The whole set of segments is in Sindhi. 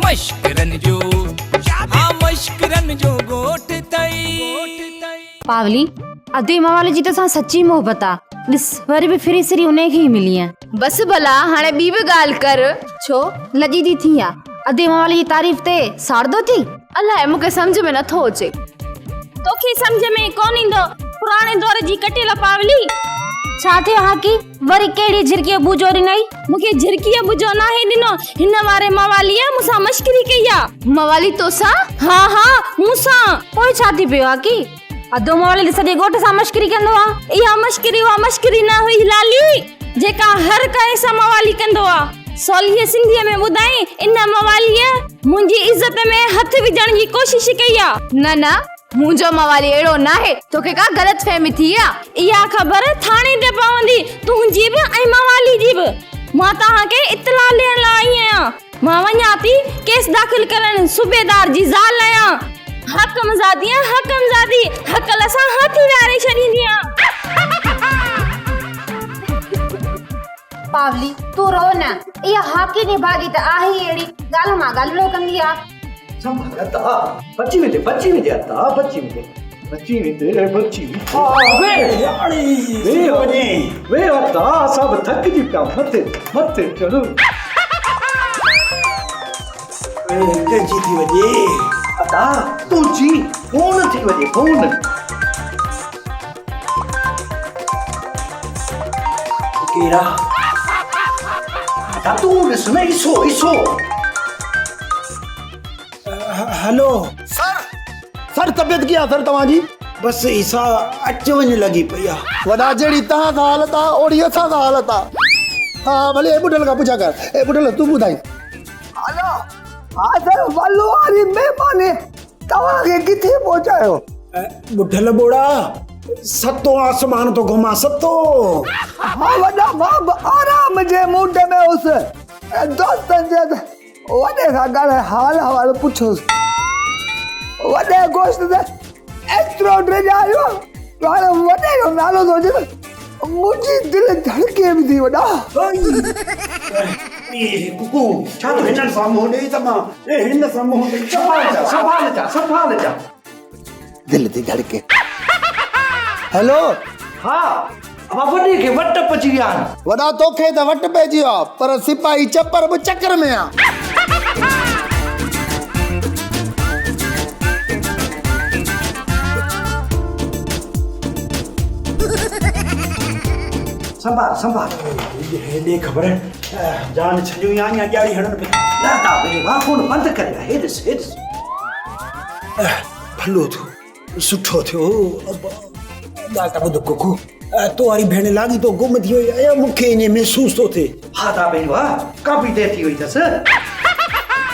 مشڪرن جو ها مشڪرن جو ڳوٺ ٿئي. پاولي، ادي موالي جي توسان سچي محبت آ، ڏس وري به ڦري سري انهي کي ئي ملينء. بس ڀلا هاڻي ٻي به ڳالهه ڪر. ڇو لڄي ٿي ٿين يا ادي موالي جي تعريف تي ساڙدو ٿي؟ الائي مون کي سمجهه ۾ نٿو اچي. توکي سمجهه ۾ ڪونه ايندو، پراڻي دور جي ڪٽيل پاولي. ڇا ٿيو هاڪي، وري ڪهڙي جهرڪيء ٻوجو ڏنئي؟ مون کي جهرڪيء ٻوجو ناهي ڏنو، هن واري مواليء مون سان مشڪري ڪئي آ. موالي توسان؟ ها ها، مون سان. پوء ڇا ٿي پيو هاڪي، اڌو موالي ته سڄي ڳوٺ سان مشڪري ڪندو آ. اها مشڪري اها مشڪري نه هئي لالي، جيڪا هر ڪنهن سان موالي ڪندو آ. سوليء سنڌيء ۾ ٻڌائين، ان مواليء منهنجي عزت ۾ هٿ وجهڻ جي ڪوشش ڪئي آ. نه نه، منهنجو موالي اهڙو ناهي، توکي ڪا غلط فهمي ٿي آ. اها خبر ٿاڻي تي پوندي، تنهنجي به ۽ موالي جي به. مان توهان کي اطلاع ڏيڻ لاء آئي آهيان. مان وڃان ٿي ڪيس داخل ڪرڻ، صوبيدار جي زال آهيان. حاڪم زادي آهيان، حاڪم زادي، هڪل سان هاٿي ويهاري ڇڏيندي آهيان. پاولي، تون رو نه، اها هاڪي نڀاڳي ته آهي ئي اهڙي، ڳالهه مان ڳالهڙو ڪندي آ. سنڀال ادا، بچي ويندي، بچي ويندي ادا، بچي ويندي، بچي ويندي، بچي ويندي. ويهه وڃي، ويهه ادا، اسان به ٿڪجي پيا آهيون، مٿي، مٿي چڙهه. ڪنهن جي ٿي وڄي؟ ادا، تنهنجي فون ٿي وڄي، فون. ڪير آ؟ ادا تون ڏس نه عيسو عيسو. هلو. سر سر طبيعت ڪيئن آ سر توهان جي؟ بس عيسا اچ وڃ لڳي پئي آ. وڏا جهڙي توهان سان حالت آ اوڙي اسان سان حالت آ. ها ڀلي اي ٻڍل کان پڇا ڪر. اي ٻڍل تون ٻڌائين. هلو ها سر ولو واري مهماني توهان کي ڪٿي پهچايو؟ ٻڍل ٻوڙا، ستون آسمان ٿو گهمان، ستون. ها وڏا مان به آرام جي موڊ ۾ هوس. دوستن چيو ته وڏي کان ڳالهائي حال احوال پڇوس. وڏي گوشت ته ايترو ڊيڄاريو جو هاڻي وڏي جو نالو ٿو اچي ته منهنجي دل ڌڙڪي به ٿي وڏا. ڪڪو ڇا ٿو هنن سان منهن ڏئي ته مان هن سان منهن ڏئي. سنڀال جا سنڀال جا سنڀال جا. دل ٿي ڌڙڪي. هيلو. ها ابا وڏي کي وٽ پئجي ويا آهن. وڏا توکي ته وٽ پئجي ويو آ پر سپاهي چپر به چڪر ۾ آ. سنڀال سنڀال. هيڏي خبر جان ڇڏيون يا اڃا ڄاڙي هڻن پيا. نه تا وي وا فون بند ڪري ويا هي ڏس هي ڏس. ڀلو ٿيو سٺو ٿيو ابا ڳالهه ته ٻڌ ڪوڪو تو واري ڀيڻ لاڳيتو گم ٿي وئي آهي مون کي ائين محسوس ٿو ٿئي. ها تا ڀيڻ وا ڪافي دير ٿي وئي اٿس.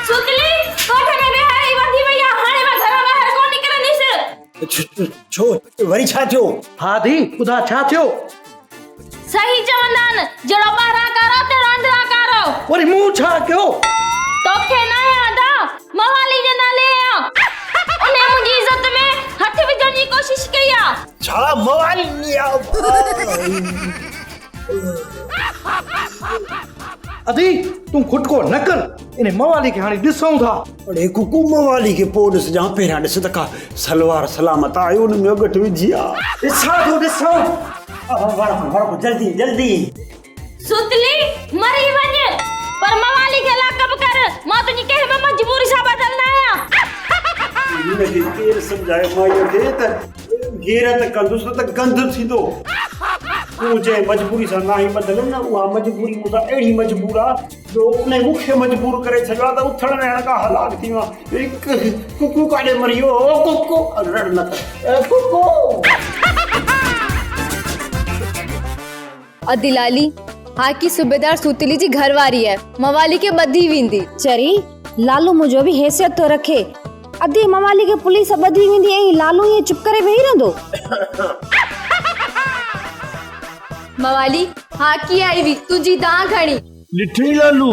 سوتلي ڳوٺ ۾ ويهاري وڌي وئي آ هاڻي مان گهر ٻاهر ڪونه نڪرنديس. ڇو وري ڇا ٿيو؟ ها ڌي ٻڌاء ڇا ٿيو؟ صحيح چوندا آهن، جهڙو ٻاهران ڪارو تهڙو اندران ڪارو. وري مون ڇا ڪيو؟ توکي ناهيان ادا، موالي جي نالي آهيان. انهي منهنجي عزت ۾ هٿ وجهڻ جي ڪوشش ڪئي آ. ڇا موالي آ؟ ادي تون کٽڪو نه ڪر، انهي موالي کي هاڻي ڏسون ٿا. اڙي ڪڪو موالي کي پوء ڏسجان، پهريان ڏس ته ڪا سلوار سلامت آهي ان ۾ اڳٺ وجهي آ. ڏسان ٿو ڏسان. ورڪ ورڪ جلدي جلدي. سوتلي مري وڃ پر موالي کي لاڪ اپ ڪر، مان تنهنجي ڪنهن به مجبوري سان ٻڌل نه آهيان. هن کي ڪير سمجهائي مائيء کي ته غيرت ڪندس نه ته گند ٿيندو. تون جنهن مجبوري سان ناهين ٻڌل نه اها مجبوري مون سان اهڙي مجبور آ جو انهي مون کي مجبور ڪري ڇڏيو آ ته اٿڻ ويهڻ کان هلاڪ ٿي ويو آهيان. ڪڪو ڪاڏي مري ويو او ڪڪو رڙ نه ڪر ڪڪو. ادي لالي، هاڪي صوبيدار سوتلي جي گهر واري آهي، موالي کي ٻڌي ويندي. چري، لالو منهنجو به حيثيت ٿو رکي. ادي موالي کي پوليس ٻڌي ويندي ۽ لالو ائين چپ ڪري ويهي رهندو. موالي، هاڪي آئي هئي، تنهنجي دانهن کڻي. ڏٺئي لالو؟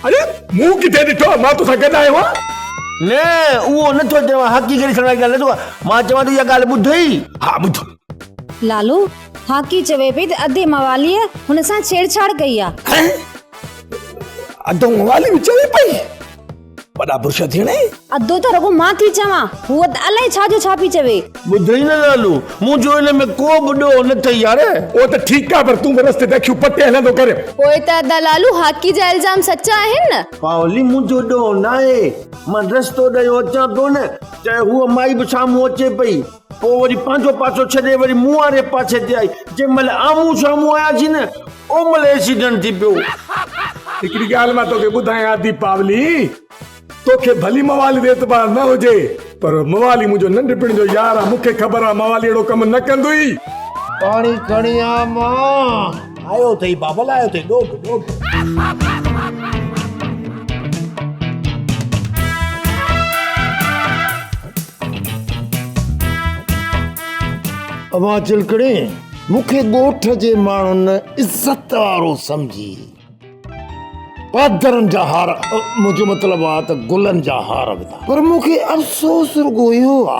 اڙي مون ڪٿي ڏٺو آ، مان توسان گڏ آيو آهيان. نه اهو نه ٿو چوان، هاڪي کي ڏسڻ واري ڳالهه نه ٿو ڪران، مان چوان ٿو اها ڳالهه ٻڌئي؟ ها ٻڌ. لالو، هاڪي چوي پئي ته ادي مواليء هن سان ڇيڙڇاڙ ڪئي آ. ادو موالي به چوي پئي؟ وڏا برش ٿي هڻي. ادو ته رڳو مان ٿي چوان، هوء ته الائي ڇا جو ڇا پئي چوي. ٻڌئي نه لالو، منهنجو ان ۾ ڪو به ڏوهه نه اٿئي يار. اهو ته ٺيڪ آ پر تون به رستي تي اکيون پٽي هلندو ڪر. پوء ته ادا لالو هاڪي جا الزام سچا آهن نه؟ پاولي منهنجو ڏوهه ناهي، مان رستو ڏيو اچان پيو نه ته هوء مائي به سامهون اچي پئي. پوء وري پنهنجو پاسو ڇڏي وري مون واري پاسي تي آئي. جنهن مهل آمهون سامهون آياسين نه، او مهل ايڪسيڊنٽ ٿي پيو. هڪڙي ڳالهه مان توکي ٻڌايان ادي پاولي، توکي ڀلي موالي تي اعتبار نه هجي، پر موالي منهنجو ننڍپڻ جو يار آ، مون کي خبر آ موالي اهڙو ڪم نه ڪندو ئي. پاڻي کڻي آ مان. آيو اٿئي بابل آيو اٿئي ڏوگهه ڏوگهه. اوهان چلڪڻي مون کي ڳوٺ جي ماڻهن عزت وارو سمجهي پادرن جا هار منهنجو مطلب آ ته گلن جا هار وڌا پر مون کي افسوس رڳو اهو آ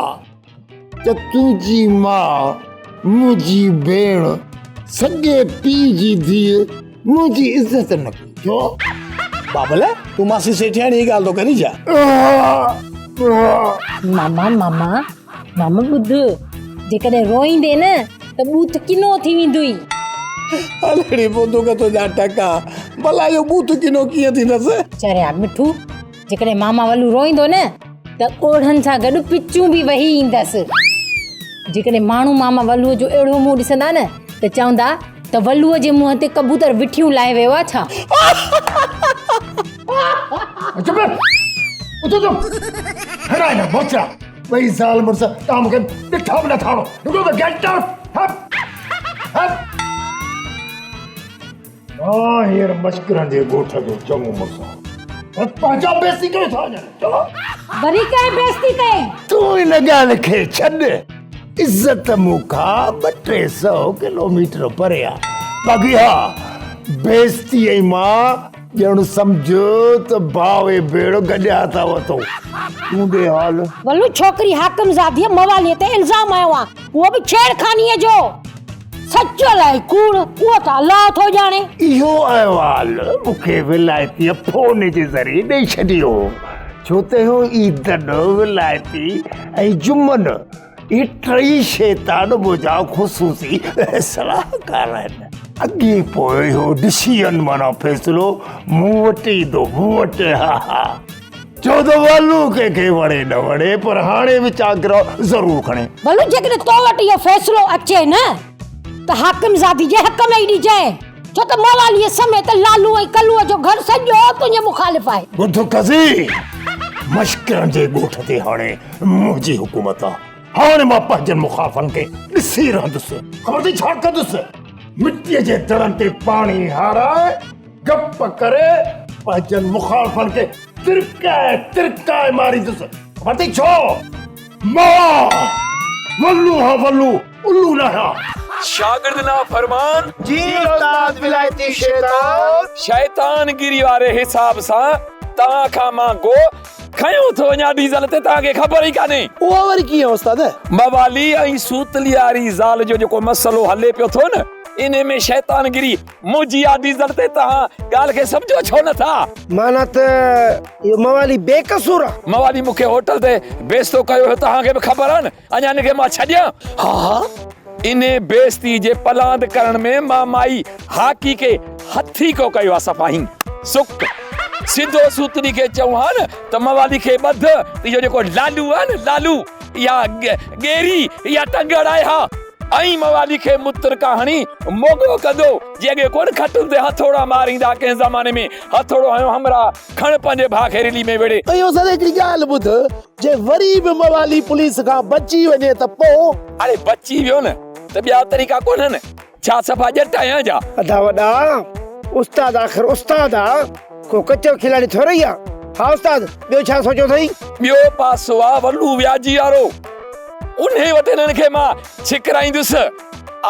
ته تنهنجي ماء منهنجي ڀيڻ سڳي پيء جي ڌيء منهنجي عزت نه ڪئي ڇو؟ بابل تون ماسي سيٺياڻي جي ڳالهه ٿو ڪرين ڇا؟ ماما ماما ماما ٻڌ جيڪڏهن روئيندين نه ته ٻوٿ ڪنو ٿي ويندوئي. هلڙي پوء توکي تنهنجا ٽڪا ڀلا اهو ٻوٿ ڪنو ڪيئن ٿيندس؟ چريا مٺو جيڪڏهن ماما ولو روئيندو نه ته ڳوڙهن سان گڏ پچون به وهي ايندس. جيڪڏهن ماڻهو ماما ولوء جو اهڙو منهن ڏسندا نه ته چوندا ته ولوء جي منهن تي ڪبوتر وٺيون لاهي ويو آ ڇا؟ چپ اٿو چپ هڙا نه موچا ٻئي زال مڙس توهان مون کي ڏٺا به نه ٿا هڻو رڳو ته گيٽ آئوٽ هپ هپ مان هينئر مشڪرن جي ڳوٺ جو چڱو مڙس آهيان پر پنهنجا بيستي ڪريو ٿا وڃن چلو وري ڪنهن بيستي ڪئي؟ تون ان ڳالهه کي ڇڏ عزت مون کان ٻه ٽي سئو ڪلوميٽر پري آ. باقي ها بيستي ۽ مان ڄڻ سمجهه ته ڀاء ۽ ڀيڻ گڏيا ٿا وتون. تون ڏي حال. ولو ڇوڪري حاڪم زاديء مواليء تي الزام هنيو آ، اهو به ڇيڙخانيء جو. سچ الائي ڪوڙ، اهو ته الله ٿو ڄاڻي. اهو احوال مون کي ولايتيء فون جي ذريعي ڏئي ڇڏيو هو، ڇو ته اهو عيدن، ولايتي ۽ جمعن اهي ٽئي شيطان منهنجا خصوصي صلاحڪار آهن. اڳي پوء اهو ڊسيزن معنيٰ فيصلو مون وٽ ايندو، مون وٽ ها ها. ڇو ته ولو ڪنهن کي وڻي نه وڻي پر هاڻي به چاڪرو ضرور کڻي. ولو جيڪڏهن تو وٽ اهو فيصلو اچي نه ته حاڪم زادي جي حق ۾ ئي ڏجانء، ڇو ته مواليء سميت لالو ۽ ڪلوء جو گهر سڄو تنهنجي مخالف آهي. ٻڌ قضي! مشڪرن جي ڳوٺ تي هاڻي منهنجي حڪومت آ. هاڻي مان پنهنجن مخالفن کي ڏسي رهندس. خبر اٿئي ڇا ڪندس؟ مٽيء جي دڙن تي پاڻي هارائي، گپ ڪري پنهنجن مخالفن کي ترڪائي ترڪائي ماريندس. خبر اٿئي ڇو؟ مان ولو هان ولو، الو ناهيان. شاگرد نافرمان. جي استاد ولايتي شيطان. شيطان گيري واري حساب سان توهان کان مان گو کنيو ٿو وڃان ڊيزل تي توهان کي خبر ئي ڪانهي. اهو وري ڪيئن استاد؟ موالي ۽ سوتلياري زال جو جيڪو مسئلو هلي پيو ٿو نه انهي ۾ شيطان گيري منهنجي آ ڊيزل تي توهان ڳالهه کي سمجهو ڇو نه ٿا؟ معنيٰ ته اهو موالي بي قصور آ. موالي مون کي هوٽل تي بيستو ڪيو هيو توهان کي به خبر آ نه اڃا ان کي مان ڇڏيان؟ ها ها انهي بيستي جي پلاند ڪرڻ ۾ مان مائي هاڪي کي هٿيڪو ڪيو آ صفا هين سڪ سڌو سوتري کي چئون ها نه ته موالي کي ٻڌ ته اهو جيڪو لالو آ نه لالو اها ڳيري اها ٽنگ اڙائي ها ۽ موالي کي مترڪا هڻي موڳو ڪندو جي اڳي ڪونه کٽن تي هٿوڙا ماريندا ڪنهن زماني ۾ هٿوڙو هنيو همراهه کڻ پنهنجي ڀاء کي رلي ۾ ويڙهي. ۽ سر هڪڙي ڳالهه ٻڌ جي وري به موالي پوليس کان بچي وڃي ته پوء؟ اڙي بچي ويو نه ته ٻيا طريقا ڪونهن ڇا صفا ڄٽ آهيان ڇا؟ ادا وڏا استاد آخر استاد آ ڪو ڪچو کلاڙي ٿورئي آ. ها استاد ٻيو ڇا سوچيو اٿئي؟ ٻيو پاسو آ ولو وياجي وارو انهي وٽ هنن کي مان ڇڪرائيندس.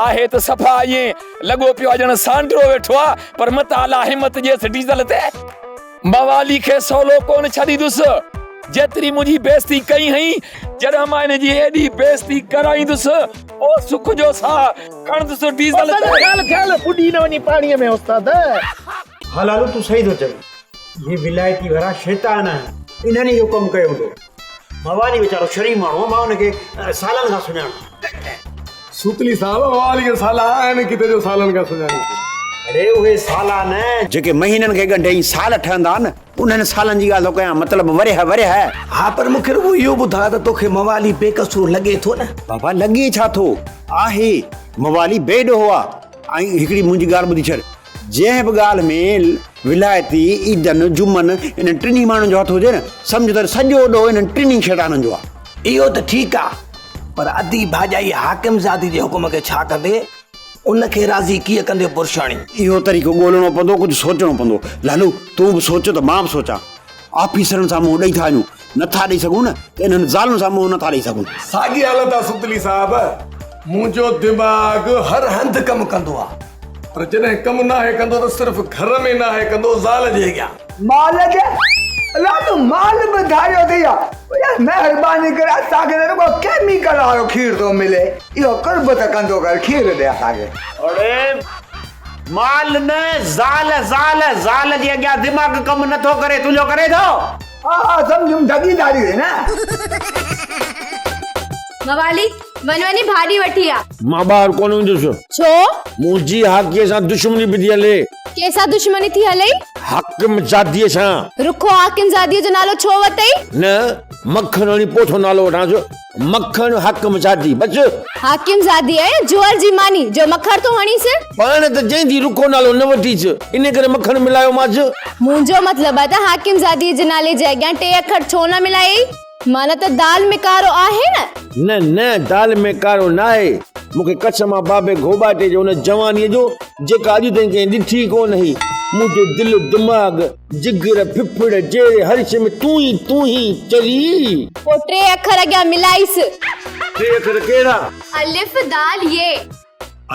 آهي ته صفا ائين لڳو پيو آ ڄڻ سانڊرو ويٺو آ پر متان الله همت ڏيس ڊيزل تي موالي کي سولو ڪونه ڇڏيندس. جيتري منهنجي بيعزتي ڪئي هئين جڏهن مان هن جي ايڏي بيعزتي ڪرائيندس پوء سک جو ساهه کڻندس ڊيزل تي. استاد خيال خيال ٻڏي نه وڃي پاڻيء ۾ استاد. ها لالو تون صحيح ٿو چوين. اهي ولايتي وارا شيطان آهن. انهن ئي اهو ڪم ڪيو هوندو. موالي ويچارو شريف ماڻهو آهي، مان ان کي سالن کان سڃاڻان. سوتلي صاحب، موالي کي سالا آهن ڪٿي جو سالن کان سڃاڻين. اڙي اهي سالا نه. جيڪي مهينن کي ڳنڍي ۽ سال ٺهندا آهن، انهن سالن جي ڳالهه ٿو ڪيان، مطلب ورهيه ورهيه. ها پر مون کي رڳو اهو ٻڌاء ته توکي موالي بي قصور لڳي ٿو نه؟ بابا لڳي ڇا ٿو؟ آهي، موالي بي ڏوهه آ. ۽ هڪڙي منهنجي ڳالهه ٻڌي ڇڏ، جنهن به ڳالهه ۾ ولايتي، عيدن، جمعن، انهن ٽنهي ماڻهن جو هٿ هجي نه، سمجهه ته سڄو ڏوهه انهن ٽنهي شيطانن جو آ. اهو ته ٺيڪ آ، پر ادي ڀاڄائي حاڪم زادي جي حڪم کي ڇا ڪندي؟ ان کي راضي ڪيئن ڪندي برشاڻي؟ اهو طريقو ڳولڻو پوندو، ڪجهه سوچڻو پوندو. لالو، تون به سوچ ته مان به سوچان. آفيسرن سان منهن ڏئي ٿا وڃون، نه ٿا ڏئي سگهون نه ته انهن زالن سان منهن نه ٿا ڏئي سگهون. ساڳي حالت آ ستلي صاحب، منهنجو دماغ هر هنڌ ڪم ڪندو آ، پر جڏهن ڪم ناهي ڪندو ته صرف گهر ۾ ناهي ڪندو، زال جي اڳيان. مال جي لالو مال به ڌاريو اٿئي يا؟ يار مهرباني ڪري اسان کي ته رڳو ڪيميڪل وارو کير ٿو ملي، اهو قرب ته ڪندو ڪر کير ڏي اسان کي. اڙي مال نه زال زال زال جي اڳيان دماغ ڪم نه ٿو ڪري تنهنجو ڪري ٿو؟ ها ها سمجهيم ڍڳي ڌاري هئي نه. موالي وڃ وڃي ڀاڄي وٺي آ. مان ٻاهر ڪونه ويندس. ڇو؟ منهنجي هاڪيء سان دشمني پئي ٿي هلي. ڪنهن سان دشمني ٿي هلئي؟ حاڪم زاديء سان. رکو حاڪم زاديء جو نالو ڇو وتئي؟ نه، مکڻ هڻي پوء ٿو نالو وٺانس. مکڻ حاڪم زادي، بس. حاڪم زادي آهي جوئر جي ماني، جو مکڻ ٿو هڻيس. پاڻ ته چئين ٿي رکو نالو نه وٺيس، ان ڪري مکڻ ملايومانس. منهنجو مطلب آهي ته حاڪم زاديء جي نالي جي اڳيان ٽي اکر ڇو نه ملايئي؟ معنيٰ ته دال ۾ ڪارو آهي نه؟ نه نه دال ۾ ڪارو ناهي. مون کي قسم آ بابي گهوٻاٽي جي ان جوانيء جو جيڪا اڄ تائين ڪنهن ڏٺي ئي ڪونه هئي. منهنجو دل، دماغ، جگر، ڦڦڙ، جيري هر شيء ۾ تون ئي تون ئي چري. پوء ٽي اکر اڳيان ملائيس. ٽي اکر ڪهڙا؟ الف دال يي.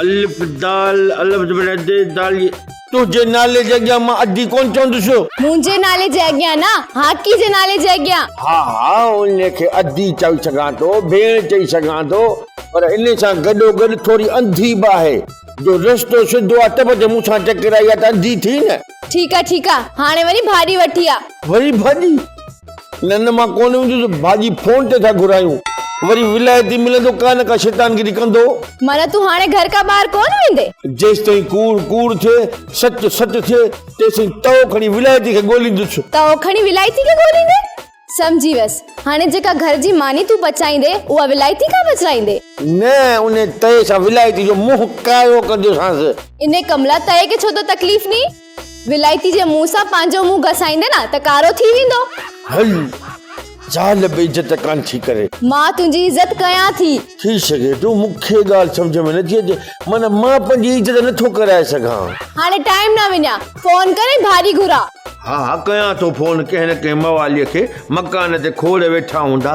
الف دال الف زبر اد دال يي. تنهنجي نالي جي اڳيان مان ادي ڪونه چوندس. منهنجي نالي جي اڳيان نه، هاڪي جي نالي جي اڳيان. ها ها ان کي ادي چئي سگهان ٿو، ڀيڻ چئي سگهان ٿو، پر ان سان گڏوگڏ ٿوري انڌي به آهي، جو رستو سڌو آ ته به جي مون سان ٽڪرائي آ ته انڌي ٿي نه. ٺيڪ آ ٺيڪ آ، هاڻي وڃي ڀاڄي وٺي آ. وري ڀاڄي؟ نه نه مان ڪونه ويندس، ڀاڄي فون تي ٿا گهرايون، وري ولايتي ملندو ڪا نه ڪا شيطانگيري ڪندو. معنيٰ تون هاڻي گهر کان ٻاهر ڪونه ويندين؟ جيستائين ڪوڙ ڪوڙ ٿئي، سچ سچ ٿئي، تيسين تئو کڻي ولايتي کي ڳوليندس. تئو کڻي ولايتي کي ڳوليندين؟ سمجهي ويس، هاڻي جيڪا گهر جي ماني تون پچائيندين، اها ولايتي کان پچرائيندين؟ نه، انهي تئي سان ولايتي جو منهن ڪارو ڪندوسانس. انهي ڪملا تئي کي ڇو ٿو تڪليف ڏين؟ ولايتي جي منهن سان پنهنجو منهن گسائيندي نه ته ڪارو ٿي ويندو. هل، زال به عزت ڪانه ٿي ڪري. مان تنهنجي عزت ڪيان ٿي. ٿي سگهي ٿو، مون کي ڳالهه سمجهه ۾ نٿي اچي، معنيٰ مان پنهنجي عزت نٿو ڪرائي سگهان. هاڻي ٽائيم نه وڃاء، فون ڪر ۽ ڀاڄي گهراء. ها ها ڪيان ٿو فون ڪنهن نه ڪنهن مواليء کي، مڪان تي کوڙ ويٺا هوندا،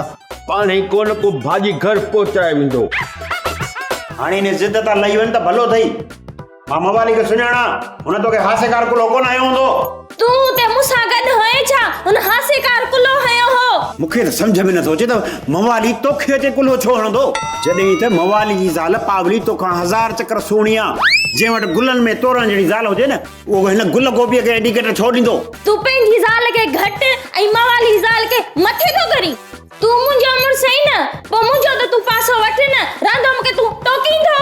پاڻهي ڪو نه ڪو ڀاڄي گهر پهچائي ويندو. هاڻي انهيء ضد تان لهي وڃ ته ڀلو اٿئي. مان موالي کي سڃاڻان، هن توکي هاسيڪار ڪلهو ڪونه هنيو هوندو. تون اتي مون سان گڏ هئين ڇا؟ هن هاسيڪار ڪلهو هنيو هو. مون کي ته سمجهه ۾ نٿو اچي ته موالي توکي اچي ڪلهو ڇو هڻندو؟ جڏهن ته موالي جي زال پاولي توکان هزار چڪر سهڻي آ. جنهن وٽ گلن ۾ تورڻ جهڙي زال هجي نه، اهو هن گل گوبيء کي انڊيڪيٽر ڇو ڏيندو؟ تون پنهنجي زال کي گهٽ ۽ موالي جي زال کي مٿي ٿو ڪرين. تون منهنجو مڙس آهين نه، پوء منهنجو ته تون پاسو وٺ نه، رهندو مون کي تون ٽوڪيندو.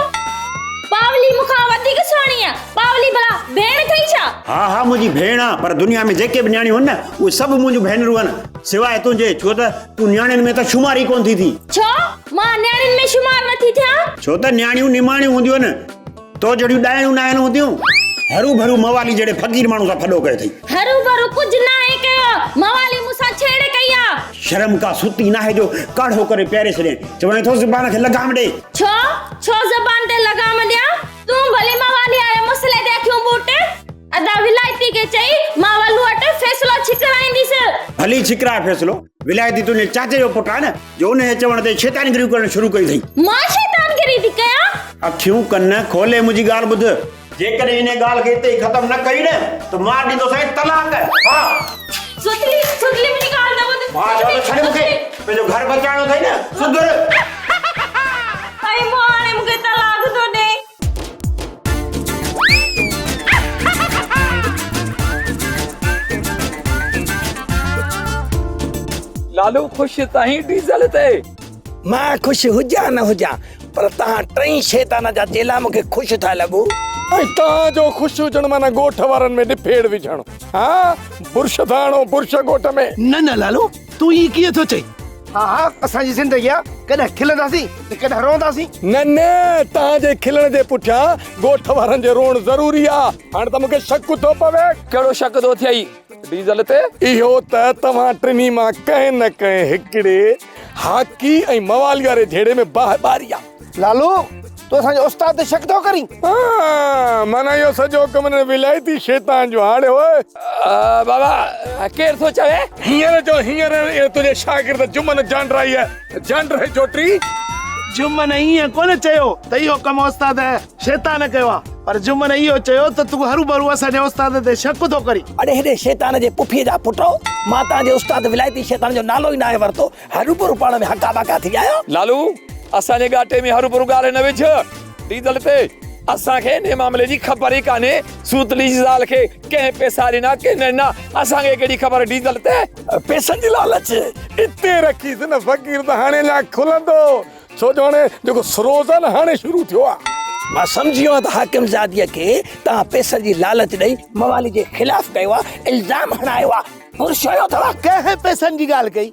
پاولي مون کان وڌيڪ سهڻي آ، پاولي ڀلا ڀيڻ اٿئي ڇا؟ ها ها منهنجي ڀيڻ آ، پر دنيا ۾ جيڪي به نياڻيون آهن نه، اهي سڀ منهنجون ڀينرون آهن، سواء تنهنجي، ڇو ته تون نياڻين ۾ ته شمار ئي ڪونه ٿي ٿين. ڇو؟ مان نياڻين ۾ شمار نه ٿي ٿيان؟ ڇو ته نياڻيون نماڻيون هونديون آهن، تو جهڙيون ڏائڻيون ناهن هونديون. هروڀرو موالي جهڙي فقير ماڻهو سان ڦڏو ڪيو اٿئي. هروڀرو ڪجهه ناهي ڪيو، موالي مون سان ڇيڙ ڪئي آ. شرم ڪا ستي ناهي جو ڪاڙهو ڪري پياري ڇڏين. چوانء ٿو زبان کي لگام ڏي. ڇو؟ ڇو زبان تي لگام ڏيان؟ تون ڀلي موالي آهي مسئلي تي اکيون ٻوٽ. ادا ولايتي کي چئي مان ولو وٽ فيصلو ڇڪرائينديس. ڀلي ڇڪراء فيصلو. ولايتي تنهنجي چاچي جو پٽ آهي نه جو انهيء چوڻ تي شيطانگريون ڪرڻ شروع ڪيون اٿئي. مان شيطانگري ٿي ڪيان؟ اکيون ڪن کولي منهنجي ڳالهه ٻڌ. جيڪڏهن انهيء ڳالهه کي اتي ئي ختم نه ڪئي نه ته مان ڏيندوسانء طلاق. ها. ستلي، ستلي منهنجي ڳالهه ته ٻڌ. مان چوان ٿو ڇڏ مون کي. پنهنجو گهر بچائڻو اٿئي نه سڌر. ۽ مون هاڻي مون کي طلاق ٿو ڏئي. لالو خوش ته آهين ڊيزل تي؟ مان خوش هجان نه هجان پر توهان ٽئي شيطان جا چيلا مون کي خوش ٿا لڳو. ۽ توهان جو خوش هجڻ معنيٰ ڳوٺ وارن ۾ ڏڦيڙ وجهڻ. ها برش ٿا هڻو برش ڳوٺ ۾. نه نه لالو تون ائين ڪيئن ٿو چئين. ها ها اسان جي زندگي آ ڪڏهن کلنداسين ته ڪڏهن روئنداسين. نه نه توهان جي کلڻ جي پٺيان ڳوٺ وارن جي روئڻ ضروري آ. هاڻ ته مون کي شڪ ٿو پوي. ڪهڙو شڪ ٿو ٿئي ڊيزل تي؟ اهو ته توهان ٽنهي مان ڪنهن نه ڪنهن هڪڙي هاڪي ۽ موالي واري جهيڙي ۾ باهه ٻاري آ. لالو تون اسان جي استاد تي شڪ ٿو ڪرين؟ ها معنيٰ اهو سڄو ڪم هن ولايتي شيطان جو آ. هاڻي هوء. بابا ڪير ٿو چوي؟ هينئر جو هينئر اهو تنهنجي شاگرد جمن جانڊرائيء جانڊري چوٽي. جمن ائين ڪونه چيو ته اهو ڪم استاد شيطان ڪيو آ، پر جمن اهو چيو ته تون هروڀرو اسان جي استاد تي شڪ ٿو ڪرين. اڙي هيڏي شيطان جي پڦيء جا پٽؤ، مان توهان جي استاد ولايتي شيطان جو نالو ئي ناهي ورتو، هروڀرو پاڻ ۾ هڪا ٻڪا ٿي ويا آهيو. لالو، اسان جي ڳاٽي ۾ هروڀرو ڳالهه نه وجهه. ڊيزل تي اسان کي انهي معاملي جي خبر ئي ڪانهي. سوتلي جي زال کي ڪنهن پئسا ڏنا ڪنهن نه ڏنا، اسان کي ڪهڙي خبر ڊيزل تي. پئسن جي لالچ اتي رکيس نه فقير ته هاڻي اڃا کلندو. ڇو جو هاڻي جيڪو سروز آهي نه هاڻي شروع ٿيو آهي. مان سمجهي ويو آهيان ته حاڪم زاديء کي توهان پئسن جي لالچ ڏئي موالي جي خلاف ڪيو آهي، الزام هڻايو آهي. برش هنيو اٿو. ڪنهن پئسن جي ڳالهه ڪئي؟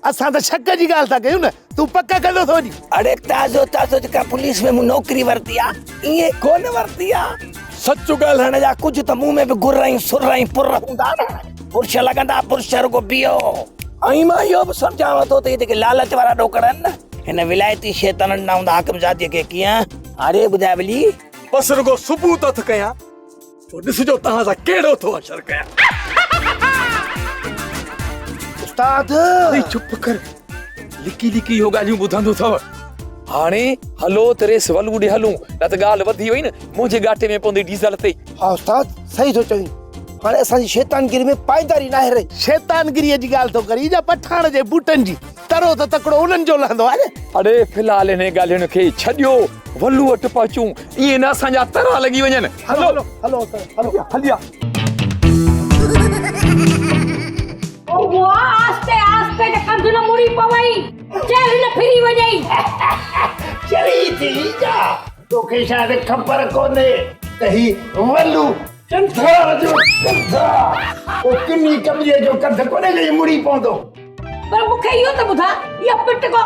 اسان ته شڪ جي ڳالهه ٿا ڪيون نه، تون پڪ ڪندو ٿو وڃين. اڙي تازو تازو جيڪا پوليس ۾ مون نوڪري ورتي آهي، ائين ڪونه ورتي آهي. سچ ڳالهائڻ جا ڪجهه ته مون ۾ به گر ۽ سر ۽ پر هوندا نه. برش لڳندا برش رڳو بيهو. ۽ مان اهو به سمجهانو ٿو ته اهي جيڪي لالچ وارا ڏوڪڙ آهن نه، هن ولايتي شيطانن ڏنا هوندا حاڪم زاديء کي ڪيئن؟ هاڻي ٻڌاء ٻلي. بس رڳو ثبوت هٿ ڪيان، پوء ڏسجو توهان سان ڪهڙو ٿو حشر ڪيان. استاد! اڙي چپ ڪر، لڪي لڪي اهو ڳالهيون ٻڌندو اٿو. هاڻي هلو ته ريس ولو ڏي هلون، نه ته ڳالهه وڌي وئي نه، منهنجي ڳاٽي ۾ پوندي ڊيزل تي. ها استاد، صحيح ٿو چوين. هاڻي اسان جي شيطانگيري ۾ پائيداري ناهي رهي. شيطانگيريء جي ڳالهه ٿو ڪرين يا پٺاڻ جي بوٽن جي؟ ترو ته تڪڙو انهن جو لهندو آهي نه. اڙي في الحال انهن ڳالهين کي ڇڏيو، ولو وٽ پهچون، ائين نه اسان جا ترا لڳي وڃن. هلو هلو هلو هليا. او بوا آهستي آهستي ته ڪنڌ نه مڙي پوئي، چيلهه نه ڦري وڃئي. چري ٿي جا، توکي شايد خبر ڪونهي ته هي ولو ڪنڌار جو ڪنڌ آ، ڪو ڪني ڪٻيء جو ڪنڌ ڪونهي جو هي مڙي پوندو. پر مون کي اهو ته ٻڌاء، اهو پٽڪو،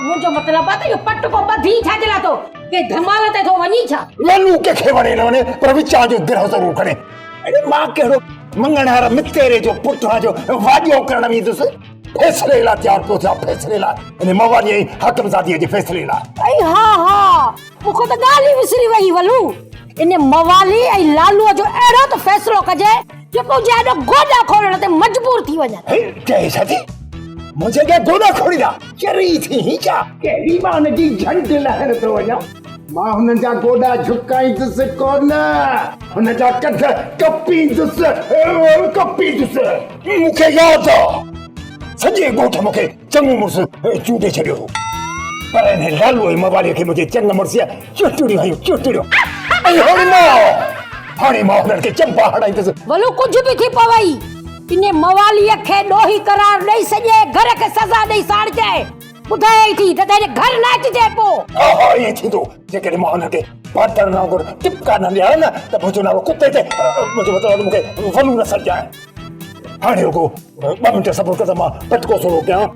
منهنجو مطلب آ ته اهو پٽڪو ٻڌي ڇا جي لاء ٿو؟ ڪنهن ڌمال تي ٿو وڃين ڇا؟ لالو ڪنهن کي وڻي نه وڻي پر وچان جو گرهه ضرور کڻي. اڙي مان ڪهڙو مڱڻهار متيري جو پٽ آهيان جو واڄو ڪرڻ ويندس. فيصلي لاء تيار پيو ٿيان، فيصلي لاء، ان موالي ۽ حاڪمزاديء جي فيصلي لاء. ائي ها ها، مون کان ته ڳالهه ئي وسري وئي ولو. ان موالي ۽ لالوء جو اهڙو ته فيصلو ڪجي جو تنهنجي آڏو گوڏا کوڙڻ تي مجبور ٿي وڃن. هي چئي ڇا ٿي؟ منهنجي اڳيان گوڏا کوڙيندا؟ چري ٿي هين ڇا؟ ڪهڙي مان هن جي جهنڊ لاهڻ ٿو وڃان؟ مان هنن جا گوڏا جهڪائيندس ڪونه، هن جا ڪنڌ ڪپيندس، ڪپيندس. مون کي ياد آ، سڄي ڳوٺ مون کي چڱو مڙس چونڊي ڇڏيو هو، پر انهي لالو ۽ مواليء کي منهنجي چڱ مڙسيء چهٽڙيون هنيون، چهٽڙيون. ۽ هاڻي مان، هاڻي مان هنن کي چنبا هڻائيندس. ڀلو ڪجهه به ٿي پوئي، انهي مواليء کي ڏوهي قرار ڏئي سڄي گهر کي سزا ڏئي ساڙجانء. ٻڌايائين ٿي ته تنهنجي گهر نه اچجي پوء. ها ها ائين ٿيندو، جيڪڏهن مان هنن کي باندرن وانگر ٽپڪا نه ڏيان نه ته منهنجو نالو ڪتي تي، منهنجو مطلب آهي ته مون کي ولو نه سڏجانء. هاڻي رڳو ٻه منٽ صبر ڪر ته مان پٽڪو سولو ڪيان.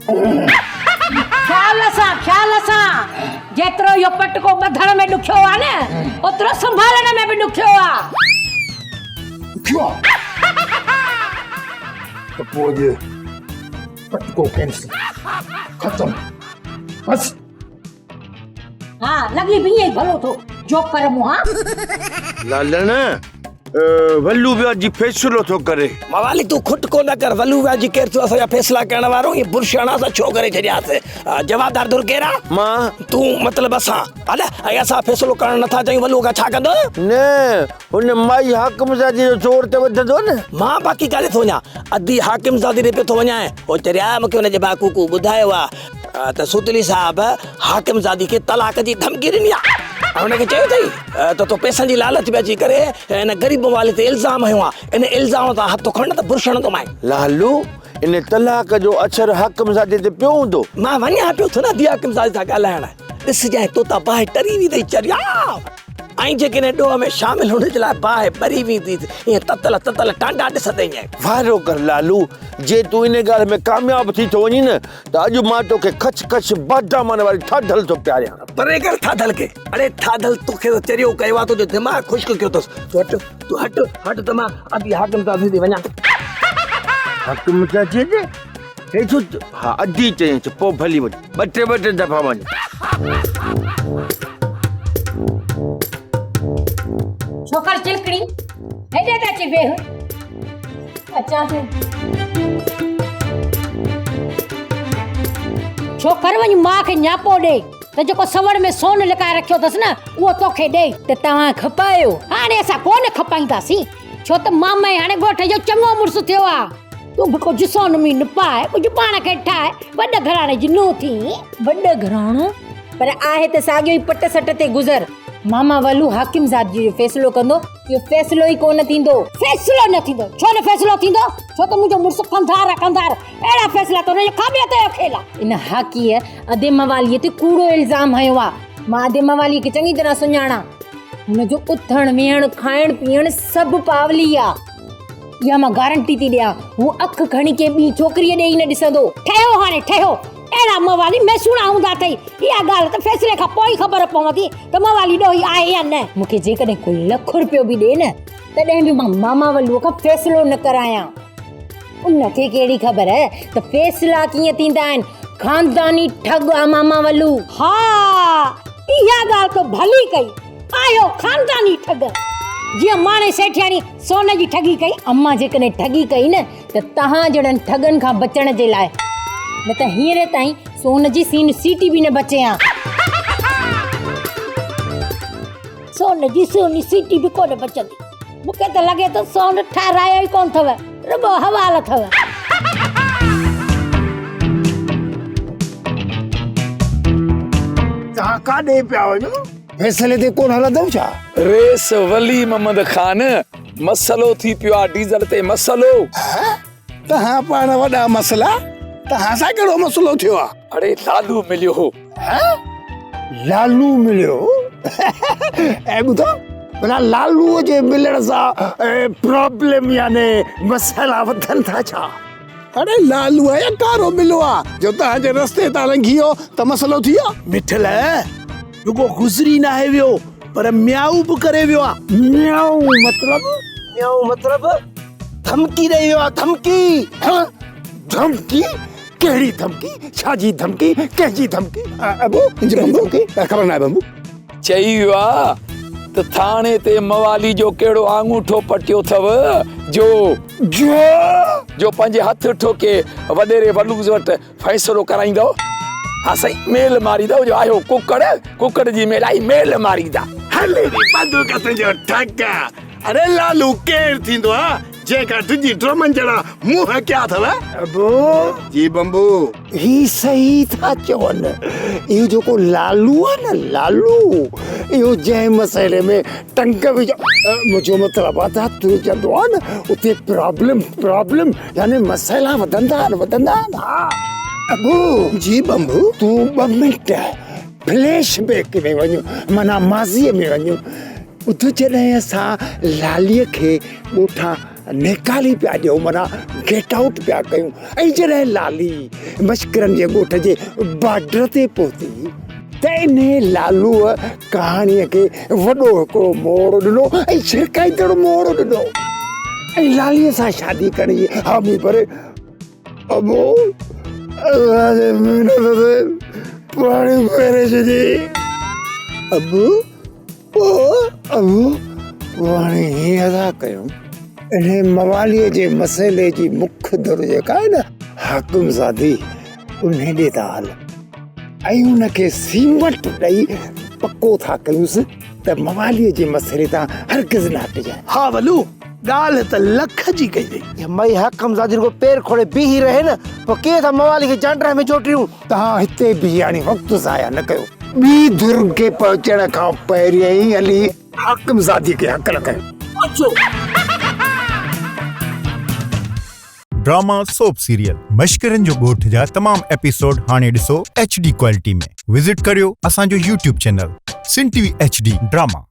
خيال سان، خيال سان، جيترو اهو پٽڪو ٻڌڻ ۾ ڏکيو آ نه، اوترو سنڀالڻ ۾ به ڏکيو آ. ڏکيو آ؟ ته پوء اڄ پٽڪو ڪينسل، ختم، بس. ها لڳي به ائين ئي ڀلو ٿو جوڪر مون ها. لالڻ ولو وياجي فيصلو ٿو ڪري. موالي تون کٽ ڪو نه ڪر ولو وياجي ڪير ٿيو اسان جا فيصلا ڪرڻ وارو ائين برش هڻان اسان ڇو ڪري ڇڏياس جوابدار ڌر ڪير آ؟ مان. تون مطلب اسان ها نه ۽ اسان فيصلو ڪرڻ نٿا چاهيون ولو کان ڇا ڪندو؟ نه هن مائي حاڪم زادي جو زور ته وڌندو نه. مان باقي ڪاڏي ٿو وڃان ادي حاڪم زادي ڏي پيو ٿو وڃان هو چريا مون کي هن جي ڀاء ڪوڪو ٻڌايو آ ته سوتلي صاحب حاڪم زادي کي طلاق جي ڌمڪي ڏني آ ۽ هن کي چيو اٿئي ته تو پئسن جي لالچ ۾ اچي ڪري هن غريب موالي تي الزام هنيو آ ان الزام تان هٿ کڻ نه ته برش هڻندومانء. لالو ان طلاق جو اثر حاڪم زادي تي پيو هوندو. مان وڃان پيو ٿو نه ادي حاڪم زادي سان ڳالهائڻ. ڏسجانء توتان باهه ٽري ويندئي چريا. ۽ جيڪڏهن ڏوهه ۾ شامل هئڻ جي لاء باهه ٻري ويندي ته ائين تتل تتل ٽانڊا ڏسندينء. وارو ڪر لالو، جي تون ان ڳالهه ۾ ڪامياب ٿي ٿو وڃين نه ته اڄ مان توکي کچ کچ بادامن واري ٿاڌل ٿو پياريان. پري ڪر ٿاڌل کي. اڙي ٿاڌل توکي ته چريو ڪيو آ، تنهنجو دماغ خشڪ ڪيو اٿس. تون هٽ، تون هٽ، هٽ ته مان ادي حاڪم زادي ڏي وڃان. حاڪم زادي ڏي؟ هي ڇو؟ ها ادي چيائينس، پوء ڀلي وڃ. ٻه ٽي ٻه ٽي دفعا وڃ. ڇوڪر چلڪڻي، هيڏي ته اچي ويهه. اچان ٿي. ڇوڪر وڃ ماء کي نياپو ڏي ته جيڪو سوڙ ۾ سون لڪائي رکيو اٿس نه اهو توکي ڏئي. ته توهان کپايو. هاڻي اسان ڪونه کپائينداسين. ڇو ته مامئي هاڻي ڳوٺ جو چڱو مڙس ٿيو آ. تون به ڪجهه سون مين پاء، ڪجهه پاڻ کي ٺاهه، وڏ گهراڻي جي نونهن ٿين. وڏ گهراڻو؟ پر آهي ته ساڳيو ئي پٽ سٽ تي گذر. ماما ولو حاڪم زادگيء جو فيصلو ڪندو، اهو فيصلو ئي ڪونه ٿيندو. فيصلو نه ٿيندو؟ ڇو نه فيصلو ٿيندو؟ ڇو ته منهنجو مڙس ڪنڌار آ ڪنڌار، اهڙا فيصلا ته هن جي کاٻي هٿ جو کيل آ. ان حاڪيء ادي مواليء تي ڪوڙو الزام هنيو آ. مان ادي مواليء کي چڱي طرح سڃاڻان. هن جو اٿڻ ويهڻ کائڻ پيئڻ سڀ پاولي آ. اها مان گارنٽي ٿي ڏيان هو اک کڻي ڪنهن ٻي ڇوڪريء ڏي ئي نه ڏسندو. ٺهيو هاڻي ٺهيو. اهڙا موالي ميسوڻا هوندا اٿئي. اها ڳالهه ته فيصلي کان پوء ئي خبر پوندي ته موالي ڏوهي آهي يا نه. مون کي جيڪڏهن ڪو لک رپيو به ڏي نه تڏهن به مان ماما ولوء کان فيصلو نه ڪرايان. ان کي ڪهڙي خبر ته فيصلا ڪيئن ٿيندا آهن. خانداني ٺڳ آ ماما ولو. ها اها ڳالهه تو ڀلي ڪئي. آهيو خانداني ٺڳ. جيئن ماڻي سيٺياڻي سون جي ٺڳي ڪئي. امان جيڪڏهن ٺڳي ڪئي نه ته توهان جهڙن ٺڳن کان بچڻ جي لاء نه ته هينئر تائين سون جي سين سيٽي به نه بچي ها. سون جي سوني سيٽي به ڪونه بچندي. مون کي ته لڳي ٿو سون ٺهرايو ئي ڪونه اٿو، رڳو حوال اٿو. توهان ڪاڏي پيا وڃو؟ فيصلي تي ڪونه هلندؤ ڇا؟ ريس ولي محمد خان، مسئلو ٿي پيو آ ڊيزل تي مسئلو. ها؟ توهان پاڻ وڏا مسئلا، توهان سان ڪهڙو مسئلو ٿيو آ؟ اڙي لالو مليو هو. ها؟ لالو مليو؟ اي ٻڌو ڀلا لالو جي ملڻ سان پرابلم يعني مسئلا وڌن ٿا ڇا؟ اڙي لالو آ يا ڪارو ٻلو آ جو توهان جي رستي تان لنگهي ويو ته مسئلو ٿي ويو؟ مٺل رڳو گذري ناهي ويو پر ميائو به ڪري ويو آ. ميائو مطلب؟ ميائو مطلب ڌمڪي ڏئي ويو آ ڌمڪي. ها ڌمڪي؟ ڪهڙي ڌمڪي؟ ڇا جي ڌمڪي؟ ڪنهن جي ڌمڪي؟ ابو جي بمبو خبر ناهي بمبو. چئي ويو آ ته ٿاڻي تي موالي جو ڪهڙو آڱوٺو پٽيو اٿو جو جو جو پنهنجي هٿ ٺوڪي وڏيري ولوز وٽ فيصلو ڪرائيندؤ. ها سائين ميل ماريندؤ جو آهيو ڪڪڙ، ڪڪڙ جي ميل آئي ميل ماريندا. هلي ڙي بندوق تنهنجو ٺڳ. اڙي لالو ڪير ٿيندو آ جنهن کان ڊڄي ڊرمن جهڙا منهن ڪيا اٿو. ابو. جي بمبو. هي صحيح ٿا چون. اهو جيڪو لالو آ نه لالو اهو جنهن مسئلي ۾ ٽنگ وجهه منهنجو مطلب آ ته هٿ وجهندو آ نه اتي پرابلم پرابلم يعني مسئلا وڌندا آهن وڌندا آهن ها. ابو. جي بمبو. تون ٻه منٽ فليش بيڪ ۾ وڃ معنيٰ ماضيء ۾ وڃ. ٻڌ جڏهن اسان لاليء کي ڳوٺان نيڪالي پيا ڏيون معنيٰ گيٽ آئوٽ پيا ڪيون ۽ جڏهن لالي مشڪرن جي ڳوٺ جي بارڊر تي پهتي ته انهي لالوء ڪهاڻيء کي وڏو هڪڙو موڙ ڏنو ۽ ڇرڪائيندڙ موڙ ڏنو ۽ لاليء سان شادي ڪرڻ جي حامي ڀري ابو اسان جي محنت تي پاڻي ڦيري ڇڏي ابو ابو پوء هاڻي هيئن ٿا ڪيون انهي مواليء جي مسئلي جي مک ڌر جيڪا آهي نه حاڪم زادي انهي ڏي ٿا هل ۽ ان کي سيمٽ ڏئي پڪو ٿا ڪيونس ته مواليء جي مسئلي تان هرگز نه هٽجانء. ها ولو ڳالهه ته لک جي ڪئي اٿئي. اها مئي حاڪم زادي رڳو پير کوڙي بيهي رهي نه پوء ڪيئن ٿا موالي کي جانڊرهه ۾ جوٽيون. توهان هتي بيهي هاڻي وقت ضايع نه ڪيو. ٻي ڌر کي پهچڻ کان پهرين ئي هلي حاڪم زادي کي هڪل ڪيو. اچو. ڊراما سوپ سيريل مشڪرن جو ڳوٺ جا تمام ايپيسوڊ هاڻي ڏسو ايڇ ڊي ڪوالٽي ۾ وزٽ ڪريو اسان جو YouTube channel Sindh T V H D drama.